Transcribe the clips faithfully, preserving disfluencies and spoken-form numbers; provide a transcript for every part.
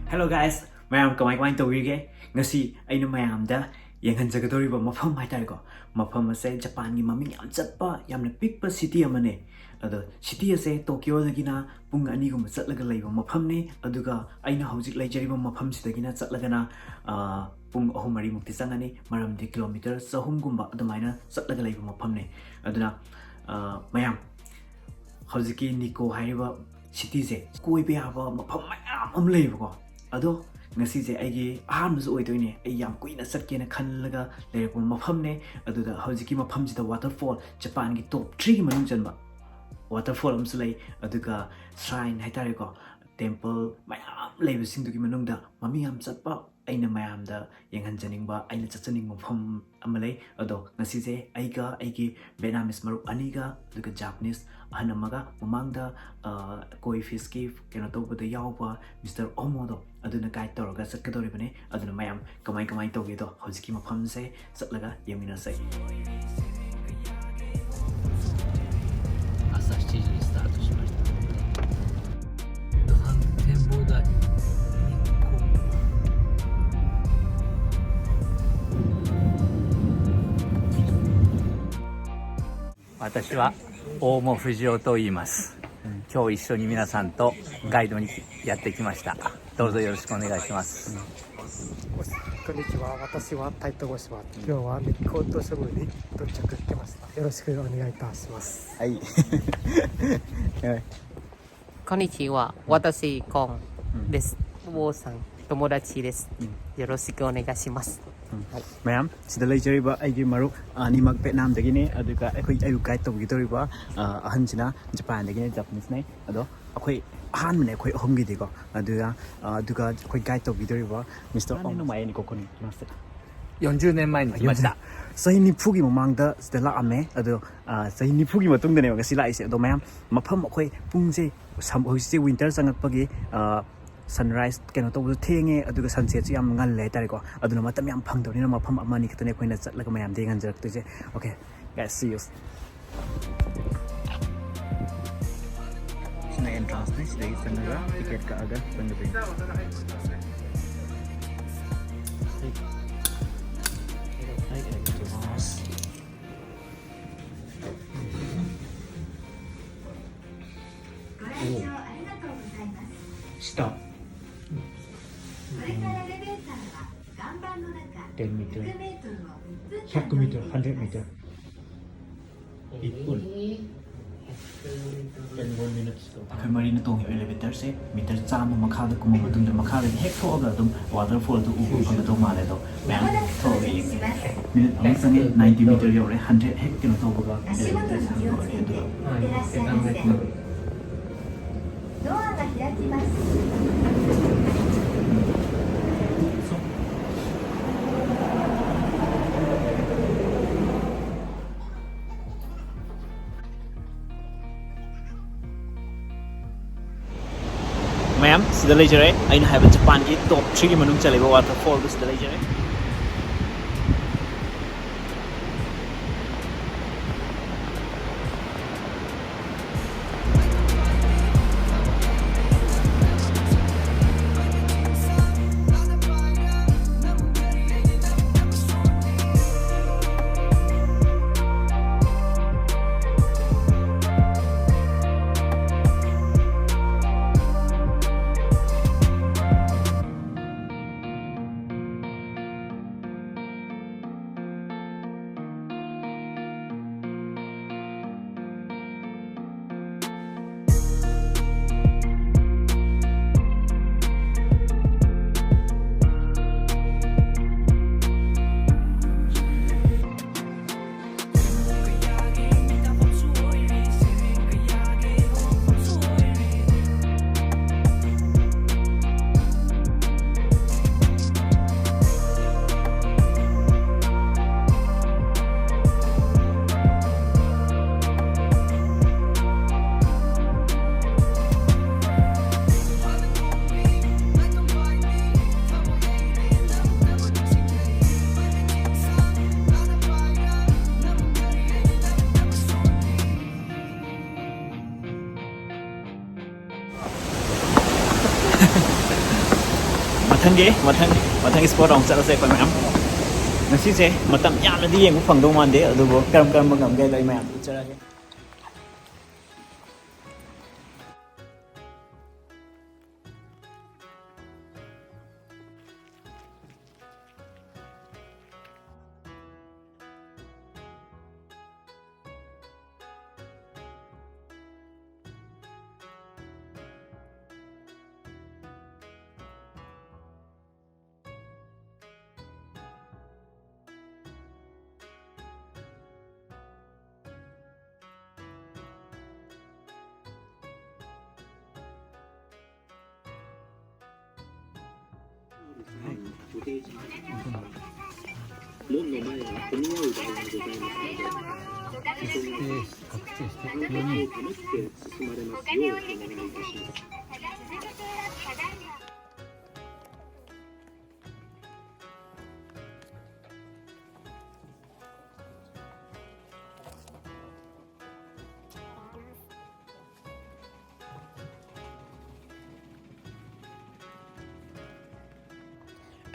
Hello guys, ꯃꯌꯥꯝ ꯀꯃꯥꯏ ꯀꯃꯥꯏꯅ ꯇꯧꯕꯤꯔꯤꯒꯦ? ꯉꯁꯤ ꯑꯩꯅ ꯃꯌꯥꯝꯗ ꯌꯦꯡꯍꯟꯖꯒꯗꯧꯔꯤꯕ ꯃꯐꯝ ꯍꯥꯏꯇꯥꯔꯦꯀꯣ, ꯃꯐꯝ ꯑꯁꯦ ꯖꯄꯥꯟꯒꯤ ꯃꯃꯤꯡ ꯌꯥꯝ ꯆꯠꯄ, ꯌꯥꯝꯅ ꯄꯤꯛꯄ ꯁꯤꯇꯤ ꯑꯃꯅꯦ꯫ ꯑꯗꯣ ꯁꯤꯇꯤ ꯑꯁꯦ ꯇꯣꯀꯤꯌꯣꯗꯒꯤꯅ ꯄꯨꯡ ꯑꯅꯤꯒꯨꯝꯕ ꯆꯠꯂꯒ ꯂꯩꯕ ꯃꯐꯝꯅꯤ꯫ ꯑꯗꯨꯒ ꯑꯩꯅ ꯍꯧꯖꯤꯛ ꯂꯩꯖꯔꯤꯕ ꯃꯐꯝꯁꯤꯗꯒꯤꯅ ꯆꯠꯂꯒꯅ, ꯑ, ꯄꯨꯡ ꯑꯍꯨꯝ ꯃꯔꯤꯃꯨꯛꯇꯤ ꯆꯪꯉꯅꯤ, ꯃꯔꯝꯗꯤ ꯀꯤꯂꯣꯃꯤꯇꯔ ꯆꯍꯨꯝꯒꯨꯝꯕ ꯑꯗꯨꯃꯥꯏꯅ ꯆꯠꯂꯒ ꯂꯩꯕ ꯃꯐꯝꯅꯤ꯫ ꯑꯗꯨꯅ, ꯑ, ꯃꯌꯥꯝ, ꯍꯧꯖꯤꯛꯀꯤ ꯅꯤꯀꯣ ꯍꯥꯏꯔꯤꯕ ꯁꯤꯇꯤꯁꯦ ꯀꯣꯏꯕ ꯌꯥꯕ ꯃꯐꯝ ꯃꯌꯥꯝ ꯑꯃ ꯂꯩꯌꯦꯕꯀꯣ꯫ ꯑꯗꯣ ꯉꯁꯤꯁꯦ ꯑꯩꯒꯤ ꯑꯍꯥꯟꯕꯁꯨ ꯑꯣꯏꯗꯣꯏꯅꯦ꯫ ꯑꯩ ꯌꯥꯝ ꯀꯨꯏꯅ ꯆꯠꯀꯦꯅ ꯈꯜꯂꯒ ꯂꯩꯔꯛꯄ ꯃꯐꯝꯅꯦ꯫ ꯑꯗꯨꯗ ꯍꯧꯖꯤꯛꯀꯤ ꯃꯐꯝꯁꯤꯗ ꯋꯥꯇꯔꯐꯣꯜ, ꯖꯄꯥꯟꯒꯤ ꯇꯣꯞ ꯊ꯭ꯔꯤꯒꯤ ꯃꯅꯨꯡ ꯆꯟꯕ ꯋꯥꯇꯔꯐꯣꯜ ꯑꯃꯁꯨ ꯂꯩ꯫ ꯑꯗꯨꯒ ꯁ꯭ꯔꯥꯏꯟ ꯍꯥꯏꯇꯥꯔꯦꯀꯣ, ꯇꯦꯝꯄꯜ ꯃꯌꯥꯝ ꯂꯩꯕꯁꯤꯡꯗꯨꯒꯤ ꯃꯅꯨꯡꯗ ꯃꯃꯤꯡ ꯌꯥꯝ ꯆꯠꯄ, ꯑꯩꯅ ꯃꯌꯥꯝꯗ ꯌꯦꯡꯍꯟꯖꯅꯤꯡꯕ, ꯑꯩꯅ ꯆꯠꯆꯅꯤꯡꯕ ꯃꯐꯝ ꯑꯃ ꯂꯩ꯫ ꯑꯗꯣ ꯉꯁꯤꯁꯦ ꯑꯩꯒ ꯑꯩꯒꯤ ꯚꯦꯠꯅꯥꯃꯤꯁ ꯃꯔꯨꯞ ꯑꯅꯤꯒ, ꯑꯗꯨꯒ ꯖꯥꯄꯅꯤꯁ ꯑꯍꯟ ꯑꯃꯒ, ꯃꯃꯥꯡꯗ, ꯑ, ꯀꯣꯏ ꯐꯤꯁꯀꯤ ꯀꯩꯅꯣ ꯇꯧꯕꯗ ꯌꯥꯎꯕ ꯃꯤꯁꯇꯔ ꯑꯣꯃꯣꯗꯣ, ꯑꯗꯨꯅ ꯒꯥꯏꯗ ꯇꯧꯔꯒ ꯆꯠꯀꯗꯧꯔꯤꯕꯅꯦ꯫ ꯑꯗꯨꯅ ꯃꯌꯥꯝ ꯀꯃꯥꯏ ꯀꯃꯥꯏꯅ ꯇꯧꯒꯦꯗꯣ ꯍꯧꯖꯤꯛꯀꯤ ꯃꯐꯝꯁꯦ ꯆꯠꯂꯒ ꯌꯦꯡꯃꯤꯟꯅꯁꯦ꯫ 朝しちじにスタートしました。登山展望台。 私は大茂藤夫と言います。今日一緒に皆さんとガイドにやってきました。どうぞよろしくお願いします。 こんにちは、私はタイと申します。今日は日光東照宮に到着してました。よろしくお願いいたします。 はい。 こんにちは、私、コンです。ウォーさん、友達です。よろしくお願いします。 ꯃꯌꯥꯝ, ꯁꯤꯗ ꯂꯩꯖꯔꯤꯕ ꯑꯩꯒꯤ ꯃꯔꯨꯞ ꯑꯅꯤꯃꯛ ꯚꯦꯠꯅꯥꯝꯗꯒꯤꯅꯦ꯫ ꯑꯗꯨꯒ ꯑꯩꯈꯣꯏ ꯑꯩꯕꯨ ꯒꯥꯏꯗ ꯇꯧꯕꯤꯒꯗꯧꯔꯤꯕ, ꯑ, ꯑꯍꯟꯁꯤꯅ ꯖꯄꯥꯟꯗꯒꯤꯅꯦ, ꯖꯄꯥꯅꯤꯁꯅꯦ꯫ ꯑꯗꯣ ꯑꯩꯈꯣꯏ ꯑꯍꯥꯟꯕꯅꯦ ꯑꯩꯈꯣꯏ ꯑꯍꯨꯝꯒꯤꯗꯤꯀꯣ꯫ ꯑꯗꯨꯒ, ꯑ, ꯑꯗꯨꯒ ꯑꯩꯈꯣꯏ ꯒꯥꯏꯗ ꯇꯧꯕꯤꯗꯧꯔꯤꯕ ꯃꯤꯁꯇꯔ ꯑꯣꯝ꯫ よんじゅうねんまえに来ました。 ꯆꯍꯤ ꯅꯤꯐꯨꯒꯤ ꯃꯃꯥꯡꯗ ꯁꯤꯗ ꯂꯥꯛꯑꯝꯃꯦ꯫ ꯑꯗꯣ, ꯑ, ꯆꯍꯤ ꯅꯤꯐꯨꯒꯤ ꯃꯇꯨꯡꯗꯅꯦꯕ ꯉꯁꯤ ꯂꯥꯛꯏꯁꯦ꯫ ꯑꯗꯣ ꯃꯌꯥꯝ, ꯃꯐꯝ ꯑꯩꯈꯣꯏ ꯄꯨꯡꯁꯦ ꯁꯝ-, ꯍꯧꯖꯤꯛꯁꯦ ꯋꯤꯟꯇꯔ ꯆꯪꯉꯛꯄꯒꯤ, ꯑ, ꯁꯟꯔꯥꯏꯁ ꯀꯩꯅꯣ ꯇꯧꯕꯁꯨ ꯊꯦꯡꯉꯦ, ꯑꯗꯨꯒ ꯁꯟꯁꯦꯠꯁꯨ ꯌꯥꯝ ꯉꯜꯂꯦ ꯍꯥꯏꯇꯥꯔꯦꯀꯣ꯫ ꯑꯗꯨꯅ ꯃꯇꯝ ꯌꯥꯝ ꯐꯪꯗꯕꯅꯤꯅ ꯃꯐꯝ ꯑꯃ ꯑꯅꯤ ꯈꯛꯇꯅꯦ ꯑꯩꯈꯣꯏꯅ ꯆꯠꯂꯒ ꯃꯌꯥꯝꯗ ꯌꯦꯡꯍꯟꯖꯔꯛꯇꯣꯏꯁꯦ꯫ Okay, guys, see you. ꯁꯤꯅ ꯑꯦꯟꯇ꯭ꯔꯥꯟꯁꯅꯤ, ꯁꯤꯗꯒꯤ ꯆꯪꯉꯒ ꯇꯤꯀꯦꯠ ꯀꯛꯑꯒ ꯆꯪꯒꯗꯣꯏꯅꯤ꯫ Stop. 10 meter, 100 meter. ꯑꯩꯈꯣꯏ ꯃꯔꯤꯅ ꯇꯣꯡꯉꯤꯕ ꯏꯂꯤꯚꯦꯇꯔꯁꯦ ꯃꯤꯇꯔ ꯆꯥꯝꯃ ꯃꯈꯥꯗ ꯀꯨꯝꯃ ꯃꯇꯨꯡꯗ ꯃꯈꯥꯗꯒꯤ ꯍꯦꯛ ꯊꯣꯛꯑꯒ ꯑꯗꯨꯝ ꯋꯥꯇꯔꯐꯣꯜꯗꯨ ꯎꯕ ꯐꯪꯒꯗꯧ ꯃꯥꯜꯂꯦ꯫ ꯑꯗꯣ ꯃꯌꯥꯝ ꯊꯣꯛꯑꯒ ꯌꯦꯡꯁꯦ꯫ ꯃꯤꯅꯤꯠ ꯑꯃ ꯆꯪꯉꯦ, ꯅꯥꯏꯟꯇꯤ ꯃꯤꯇꯔ ꯌꯧꯔꯦ, ꯍꯟꯗ꯭ꯔꯦꯠ ꯍꯦꯛ ꯀꯩꯅꯣ ꯇꯧꯕꯒ ꯏꯂꯤꯚꯦꯇꯔꯁꯦ ꯍꯥꯡꯗꯣꯛꯑꯅꯤ꯫ ꯑꯗꯨꯒ ꯃꯌꯥꯝ ꯁꯤꯗ ꯂꯩꯖꯔꯦ꯫ ꯑꯩꯅ ꯍꯥꯏꯕ ꯖꯄꯥꯟꯒꯤ ꯇꯣꯞ ꯊ꯭ꯔꯤꯒꯤ ꯃꯅꯨꯡ ꯆꯜꯂꯤꯕ ꯋꯥꯇꯔꯐꯣꯜꯗꯨ ꯁꯤꯗ ꯂꯩꯖꯔꯦ꯫ ꯃꯊꯪꯒꯤ ꯃꯊꯪ ꯃꯊꯪꯒꯤ ꯁ꯭ꯄꯣꯠ ꯑꯃꯨꯛ ꯆꯠꯂꯁꯦ ꯑꯩꯈꯣꯏ ꯃꯌꯥꯝ꯫ ꯉꯁꯤꯁꯦ ꯃꯇꯝ ꯌꯥꯝꯅꯗꯤ ꯌꯦꯡꯕ ꯐꯪꯗꯧ ꯃꯥꯟꯗꯦ, ꯑꯗꯨꯕꯨ ꯀꯔꯝ ꯀꯔꯝꯕ ꯉꯝꯒꯦ ꯍꯥꯏꯗꯣ ꯑꯩ ꯃꯌꯥꯝ ꯎꯠꯆꯔꯛꯑꯒꯦ꯫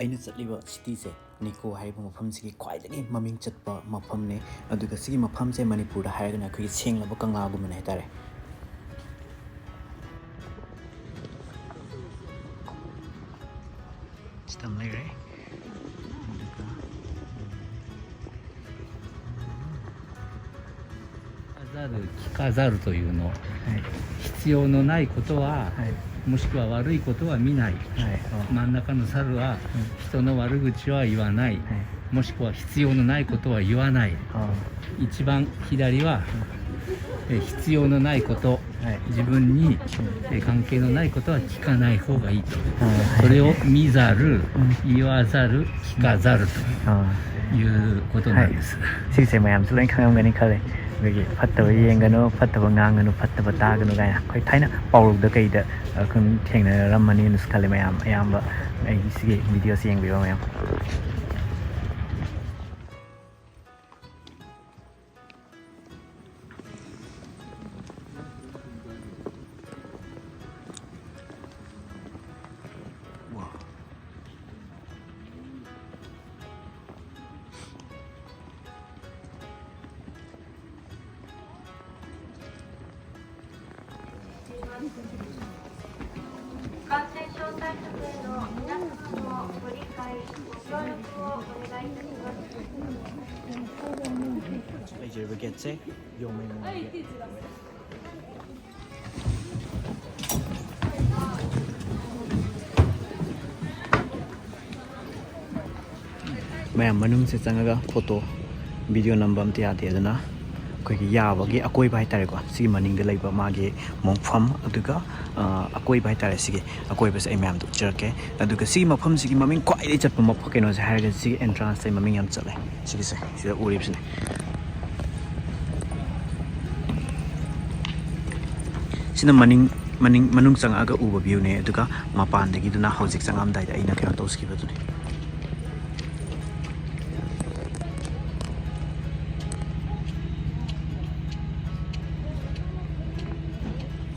ꯑꯩꯅ ꯆꯠꯂꯤꯕ ꯁꯤꯇꯤꯁꯦ ꯅꯤꯀꯣ ꯍꯥꯏꯔꯤꯕ ꯃꯐꯝꯁꯤꯒꯤ ꯈ꯭ꯋꯥꯏꯗꯒꯤ ꯃꯃꯤꯡ ꯆꯠꯄ ꯃꯐꯝꯅꯦ꯫ ꯑꯗꯨꯒ ꯁꯤꯒꯤ ꯃꯐꯝꯁꯦ ꯃꯅꯤꯄꯨꯔꯗ ꯍꯥꯏꯔꯒꯅ ꯑꯩꯈꯣꯏꯒꯤ ꯁꯦꯡꯂꯕ ꯀꯪꯂꯥꯒꯨꯝꯕꯅꯦ ꯍꯥꯏꯇꯥꯔꯦ꯫ ꯈꯤꯇꯪ ꯂꯩꯔꯦ꯫ ꯑꯗꯨꯒ かざる、着飾るというの、はい、必要のないことは、はい、もしくは悪いことは見ない、はい、真ん中の猿は、うん、人の悪口は言わない、はい、もしくは必要のないことは言わない、一番左は、え必要のないこと、はい、自分に、え関係のないことは聞かない方がいいと、それを見ざる、言わざる、聞かざるということなんです。 ꯁꯤꯁꯦ ꯃꯌꯥꯝꯁꯨ ꯂꯣꯏ ꯈꯪꯉꯝꯒꯅꯤ ꯈꯜꯂꯦ꯫ ꯑꯩꯈꯣꯏꯒꯤ ꯐꯠꯇꯕ ꯌꯦꯡꯒꯅꯨ, ꯐꯠꯇꯕ ꯉꯥꯡꯒꯅꯨ, ꯐꯠꯇꯕ ꯇꯥꯒꯅꯨ ꯀꯥꯏꯅ ꯑꯩꯈꯣꯏ ꯊꯥꯏꯅ ꯄꯥꯎꯔꯧꯗ ꯀꯩꯗ ꯑꯗꯨꯝ ꯊꯦꯡꯅꯔꯝꯃꯅꯤꯅꯁꯨ ꯈꯜꯂꯦ ꯃꯌꯥꯝ ꯑꯌꯥꯝꯕ꯫ ꯑꯩ ꯁꯤꯒꯤ ꯚꯤꯗꯤꯑꯣꯁꯤ ꯌꯦꯡꯕꯤꯕ ꯃꯌꯥꯝ꯫ ꯋꯥ꯫ 感染症対策への皆さんのご理解、ご協力をお願いいたします。 ꯂꯩꯖꯔꯤꯕ ꯒꯦꯠꯁꯦ ꯌꯣꯡꯃꯩ ꯃꯣꯜꯒꯤ꯫ ꯃꯌꯥꯝ ꯃꯅꯨꯡꯁꯦ ꯆꯪꯉꯒ ꯐꯣꯇꯣ, ꯚꯤꯗꯤꯑꯣ ꯅꯝꯕ ꯑꯝꯇ ꯌꯥꯗꯦ꯫ ꯑꯗꯨꯅ ꯑꯩꯈꯣꯏꯒꯤ ꯌꯥꯕꯒꯤ ꯑꯀꯣꯏꯕ ꯍꯥꯏꯇꯥꯔꯦꯀꯣ, ꯁꯤꯒꯤ ꯃꯅꯤꯡꯗ ꯂꯩꯕ ꯃꯥꯒꯤ ꯃꯣꯡꯐꯝ, ꯑꯗꯨꯒ, ꯑ, ꯑꯀꯣꯏꯕ ꯍꯥꯏꯇꯥꯔꯦ, ꯁꯤꯒꯤ ꯑꯀꯣꯏꯕꯁꯦ ꯑꯩ ꯃꯌꯥꯝꯗ ꯎꯠꯆꯔꯛꯀꯦ꯫ ꯑꯗꯨꯒ ꯁꯤꯒꯤ ꯃꯐꯝꯁꯤꯒꯤ ꯃꯃꯤꯡ ꯈ꯭ꯋꯥꯏꯗꯒꯤ ꯆꯠꯄ ꯃꯐꯝ ꯀꯩꯅꯣꯁꯦ ꯍꯥꯏꯔꯒꯗꯤ ꯁꯤꯒꯤ ꯑꯦꯟꯇ꯭ꯔꯥꯟꯁꯇ ꯃꯃꯤꯡ ꯌꯥꯝ ꯆꯠꯂꯦ꯫ ꯁꯤꯒꯤꯁꯦ, ꯁꯤꯗ ꯎꯔꯤꯕꯁꯤꯅꯦ꯫ ꯁꯤꯅ ꯃꯅꯤꯡ, ꯃꯅꯤꯡ, ꯃꯅꯨꯡ ꯆꯪꯉꯛꯑꯒ ꯎꯕ ꯚ꯭ꯌꯨꯅꯦ꯫ ꯑꯗꯨꯒ ꯃꯄꯥꯟꯗꯒꯤꯗꯨꯅ ꯍꯧꯖꯤꯛ ꯆꯪꯉꯛꯑꯝꯗꯥꯏꯗ ꯑꯩꯅ ꯀꯩꯅꯣ ꯇꯧꯖꯈꯤꯕꯗꯨꯅꯦ꯫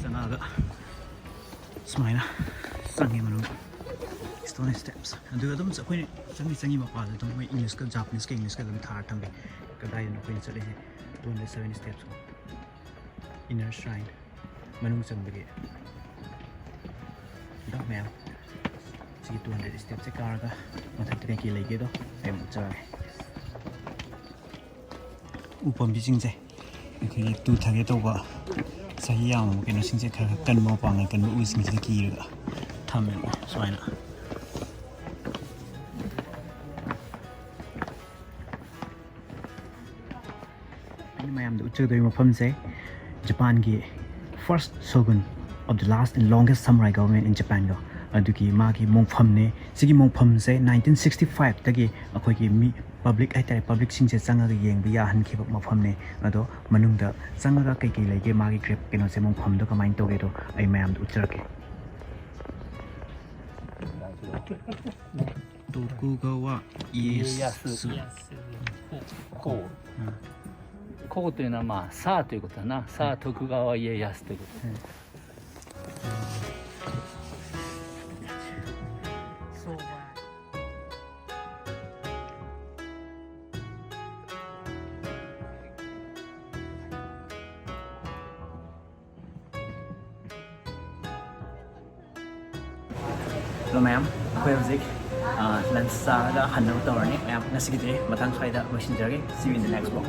ꯆꯪꯉꯛꯑꯒ ꯁꯨꯃꯥꯏꯅ ꯆꯪꯉꯦ ꯃꯅꯨꯡ꯫ Stone steps꯫ ꯑꯗꯨꯒ ꯑꯗꯨꯝ ꯑꯩꯈꯣꯏꯅ ꯆꯪꯉꯤ ꯆꯪꯉꯤ ꯃꯄꯥꯗ ꯑꯗꯨꯝ ꯃꯣꯏ ꯏꯪꯂꯤꯁꯀ ꯖꯥꯄꯅꯤꯁꯀ ꯏꯪꯂꯤꯁꯀ ꯑꯗꯨꯝ ꯊꯥꯔ ꯊꯝꯕꯤ꯫ ꯀꯗꯥꯏꯗꯅꯣ ꯑꯩꯈꯣꯏꯅ ꯆꯠꯂꯤꯁꯦ? Two hundred seven steps ꯀꯣ꯫ Inner shrine꯫ ꯃꯅꯨꯡ ꯆꯪꯕꯒꯤ꯫ ꯑꯗꯣ ꯃꯌꯥꯝ ꯁꯤꯒꯤ two hundred stepꯁꯦ ꯀꯥꯔꯒ ꯃꯊꯛꯇ ꯀꯩꯀꯩ ꯂꯩꯒꯦꯗꯣ ꯑꯩ ꯑꯃꯨꯛ ꯎꯠꯆꯔꯒꯦ꯫ ꯎ ꯄꯥꯝꯕꯤꯁꯤꯡꯁꯦ ꯑꯩꯈꯣꯏꯒꯤ ꯇꯨꯊꯒꯦ ꯇꯧꯕ, ꯆꯍꯤ ꯌꯥꯝꯃꯕ ꯀꯩꯅꯣꯁꯤꯡꯁꯦ ꯈꯔ ꯈꯔ ꯀꯟꯕ, ꯃꯄꯥꯡꯒꯜ ꯀꯟꯕ ꯎꯁꯤꯡꯁꯤꯗ ꯀꯤꯔꯒ ꯊꯝꯃꯦꯕ ꯁꯨꯃꯥꯏꯅ꯫ ꯑꯩꯅ ꯃꯌꯥꯝꯗ ꯎꯠꯆꯗꯣꯏ ꯃꯐꯝꯁꯦ ꯖꯄꯥꯟꯒꯤ first shogun of the last and longest samurai government in Japan ꯗꯣ, ꯑꯗꯨꯒꯤ ꯃꯥꯒꯤ ꯃꯣꯡꯐꯝꯅꯦ꯫ ꯁꯤꯒꯤ ꯃꯣꯡꯐꯝꯁꯦ nineteen sixty fiveꯇꯒꯤ ꯑꯩꯈꯣꯏꯒꯤ ꯃꯤ, ꯄꯕ꯭ꯂꯤꯛ ꯍꯥꯏꯇꯥꯔꯦ, ꯄꯕ꯭ꯂꯤꯛꯁꯤꯡꯁꯦ ꯆꯪꯉꯒ ꯌꯦꯡꯕ ꯌꯥꯍꯟꯈꯤꯕ ꯃꯐꯝꯅꯦ꯫ ꯑꯗꯣ ꯃꯅꯨꯡꯗ ꯆꯪꯉꯒ ꯀꯩꯀꯩ ꯂꯩꯒꯦ, ꯃꯥꯒꯤ ꯒ꯭ꯔꯦꯞ ꯀꯩꯅꯣꯁꯦ, ꯃꯣꯡꯐꯝꯗꯣ ꯀꯃꯥꯏꯅ ꯇꯧꯒꯦꯗꯣ ꯑꯩ ꯃꯌꯥꯝꯗ ꯎꯠꯆꯔꯛꯀꯦ꯫ ꯇꯣꯀꯨꯒꯥꯋꯥ ꯏꯌꯦꯁꯨ꯫ こう。こうというのは、まあ、さあということだな。さあ、 네. 徳川家康ということ。 네. ꯑꯗꯣ ꯃꯌꯥꯝ, ꯑꯩꯈꯣꯏ ꯍꯧꯖꯤꯛ ꯂꯟꯁ ꯆꯥꯔꯒ ꯍꯟꯅꯕ ꯇꯧꯔꯅꯤ꯫ ꯃꯌꯥꯝ, ꯉꯁꯤꯒꯤꯗꯤ ꯃꯊꯪ ꯁ꯭ꯋꯥꯏꯗ ꯂꯣꯏꯁꯤꯟꯖꯔꯒꯦ꯫ See you in the next vlog.